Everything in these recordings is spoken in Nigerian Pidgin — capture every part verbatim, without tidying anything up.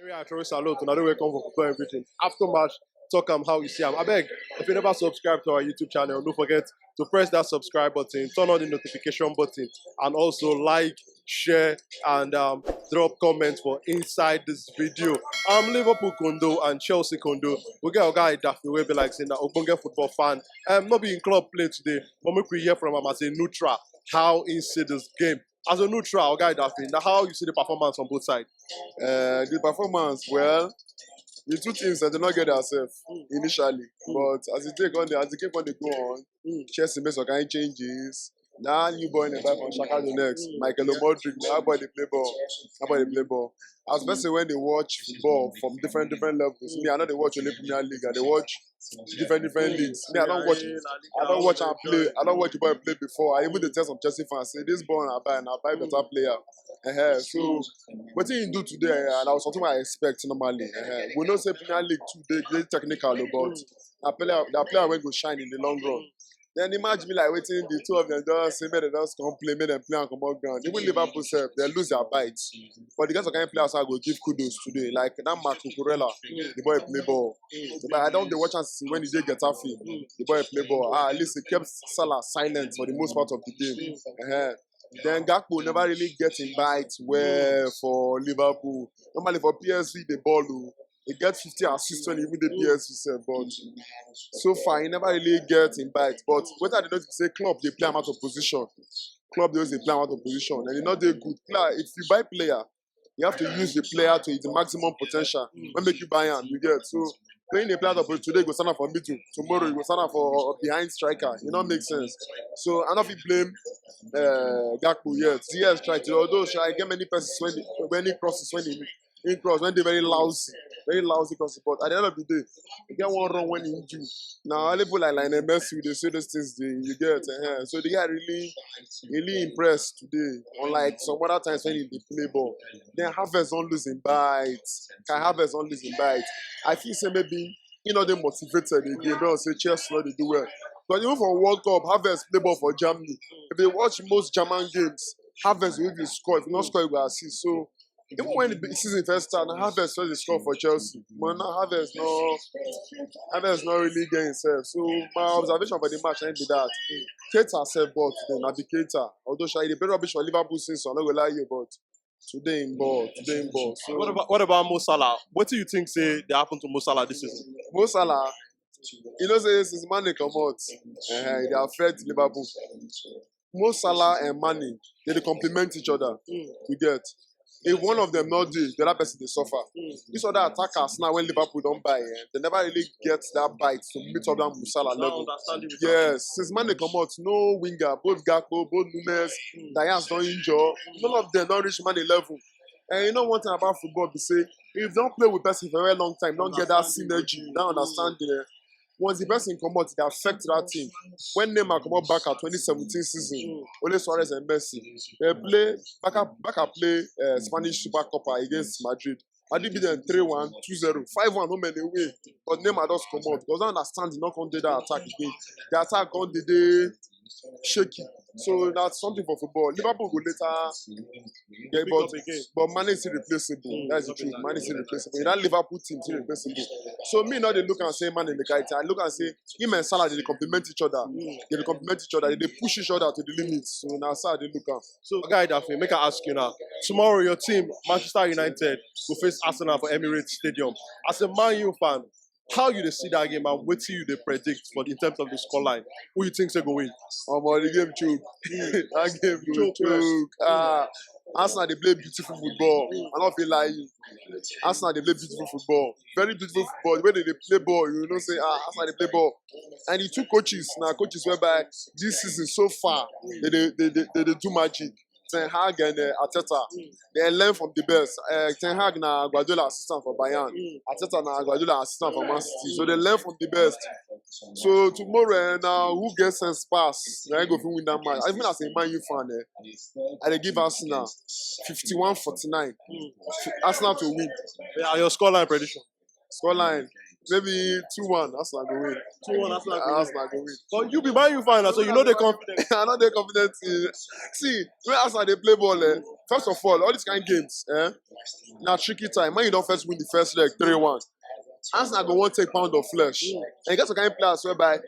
Yeah, I throw salute. Una do welcome for football everything. After match, talk am how you see am. Abeg, if you never subscribe to our YouTube channel, don't forget to press that subscribe button, turn on the notification button, and also like, share, and um, drop comments for inside this video. Um, Liverpool Kondo and Chelsea Kondo. We get our guy Daffy wey be like say na ogbonge football fan. Um, no be in club play today, but make we hear from am as a neutral how he see this game. As a neutral, our guy Daffy, now how you see the performance on both sides? Uh, the performance, well, the two teams that did not get ourselves initially, but as the day gone, as the game gone, they go on. Chelsea made some kind changes. Now new boy in the back from Shakhtar Donetsk, Michael Modric. That boy they play ball. That boy they play ball. As person when they watch football from different different levels. Me, I know they watch only Premier League. I they watch different different leagues. Me, I don't watch. I don't watch and play. I don't watch the boy play before. I even dey tell some Chelsea fans say this boy na buy na buy better player. Uh-huh. So wetin he do today, and I was something I expect normally. Uh-huh. We know say Premier League today dey technical, but na player na player wey go shine in the long run. Then imagine me like wetin the two of them just say make dem just come play, make dem play and comot ground. Even Liverpool sef, dem lose their bite. But the guys of kind players I go give kudos today, like that Marc Cucurella, the boy play ball. But I don dey watch am since when he dey Getafe, the boy play ball. Ah, at least he kept Salah silent for the most part of the game. Uh-huh. Then Gakpo never really get him bite well for Liverpool. Normally for P S V, the ball o, he get fifty assists when he even dey P S V sef, but so far he never really get him bite. But wetin I dey notice be say club dey play am out of position. Club dey always dey play am out of position, and e no dey good. Player, if you buy player, you have to use the player to his maximum potential. When make you buy am, you get so playing a player out of position today, you go stand up for middle. Tomorrow you go stand up for behind striker. E no make sense. So I no fit blame uh, Gakpo yet. Yes, try to. Although sha, I get many passes when he, when he crosses when he he cross when they very lousy, very lousy cross. But at the end of the day, he get one run when he do. Now only people like Lionel Messi, they say those things they you get. Uh-huh. So the guy really, really impressed today. Unlike some other times when he dey play ball, then Havertz don lose him bite. Kai Havertz don lose him bite. I feel say maybe he no dey motivated again. Don say Chelsea no dey do well. But even for World Cup, Havertz play ball for Germany. If they watch most German games, Havertz will be score. If you not score, you go assist. So even when the season first start, na Havertz first dey score for Chelsea. But now Havertz no, Havertz no really get himself. So my observation for the match na be that Keita sef ball today na be Keita. Although sha he dey play rubbish for Liverpool since, so I no go lie you, but today in ball, today in ball. So What about what about Mo Salah? What do you think say dey happen to Mo Salah this season? Mo Salah, you know say since Mane comot, uh, e dey affect Liverpool. Mo Salah and Mane, they dey complement each other. You get. If one of them not dey, the other person dey suffer. These other attackers now when Liverpool don buy, eh, they never really get that bite to meet up that Mo Salah level. Yes, since Mane comot, no winger, both Gakpo, both Nunez, Diaz don injure. None of them don reach Mane level. And you know one thing about football be say if you don play with person for a very long time, you don get that synergy, that understanding. Eh, once the person comot, e dey affect that thing. When Neymar comot back at twenty seventeen season, only Suarez and Messi, they play back up, back up play uh, Spanish Super Copa against Madrid. Madrid beat them three one, two zero, five one home and away. But Neymar just comot because I understand e no come dey that attack again. The attack come dey dey shaky. So that's something for football. Liverpool go later. Yeah, but but Mane is replaceable. That's the truth. Mane is replaceable. That Liverpool team is replaceable. So me now they look and say Mane make it. I look and say him and Salah they complement each other. They complement each other. They push each other to the limits. So now Salah they look am. So, guy Daffy, make I ask you now. Tomorrow, your team, Manchester United, will face Arsenal for Emirates Stadium. As a Man U fan, how you dey see that game and wetin you dey predict for in terms of the scoreline? Who you think say go win? Omo, the game choke. That game go choke. Ah, Arsenal they play beautiful football. I no fit lie you. Arsenal they play beautiful football. Very beautiful football. The way they dey play ball, you know say ah, Arsenal they play ball. And the two coaches now, coaches whereby this season so far they they they, they, they do magic. Ten Hag and uh, Arteta. They learn from the best. Uh, Ten Hag na Guardiola assistant for Bayern. Arteta na Guardiola assistant for Man City. So they learn from the best. So tomorrow eh, now who gets sense pass? They go fit win that match. Even as a Man U fan, eh, I dey give Arsenal fifty-one forty-nine. Arsenal to win. Yeah, your scoreline prediction. Scoreline Maybe two one, Arsenal go win. Two one Arsenal go win. Arsenal go win. But you be Man U fan, so you know they confident. I no dey confident in. See, when Arsenal dey play ball, eh, first of all, all these kind games, eh, na tricky time. When you don first win the first leg three one, Arsenal go wan take pound of flesh. And you get some kind players whereby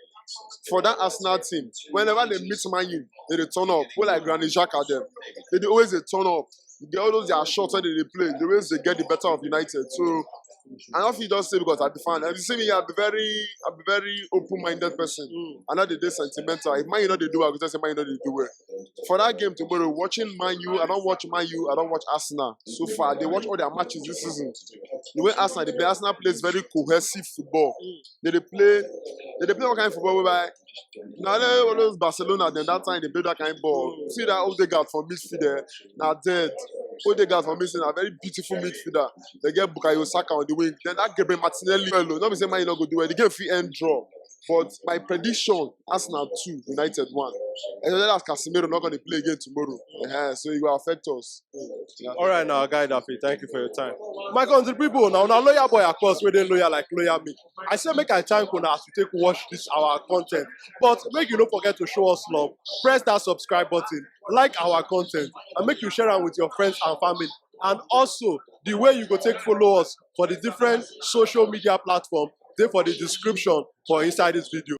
for that Arsenal team, whenever they meet Man U, they dey turn up. People like Granit Xhaka dem, they dey always dey turn up. They all those their shots wey they dey play, they always dey get the better of United. So I no fit just say because I be fan. And you see me, I be very, I be very open-minded person. I no dey dey sentimental. If Man U no dey do well, I go just say Man U no dey do well. For that game tomorrow, watching Man U, I don watch Man U, I don watch Arsenal. So far, I dey watch all their matches this season. The way Arsenal dey play, Arsenal plays very cohesive football. They dey play, they dey play one kind of football whereby na only all those Barcelona dem that time dey play that kind ball. See that Odegaard for midfield, eh, na dead. Odegaard for midfield, na very beautiful midfielder. They get Bukayo Saka on the wing. Then that Gabriel Martinelli, well, no be say Man U no go do well. The game fit end draw. But my prediction, Arsenal two, United one. And that's Casemiro not going to play again tomorrow. Eh, so it will affect us. Yeah. All right, now, guy Daffy, thank you for your time. My country people, now, now loyal boy, of course, where they loyal like loyal me. I say make I thank una as you take watch this our content. But make you don't forget to show us love. Press that subscribe button, like our content, and make you share it with your friends and family. And also, the way you go take follow us for the different social media platform, they for the description for inside this video.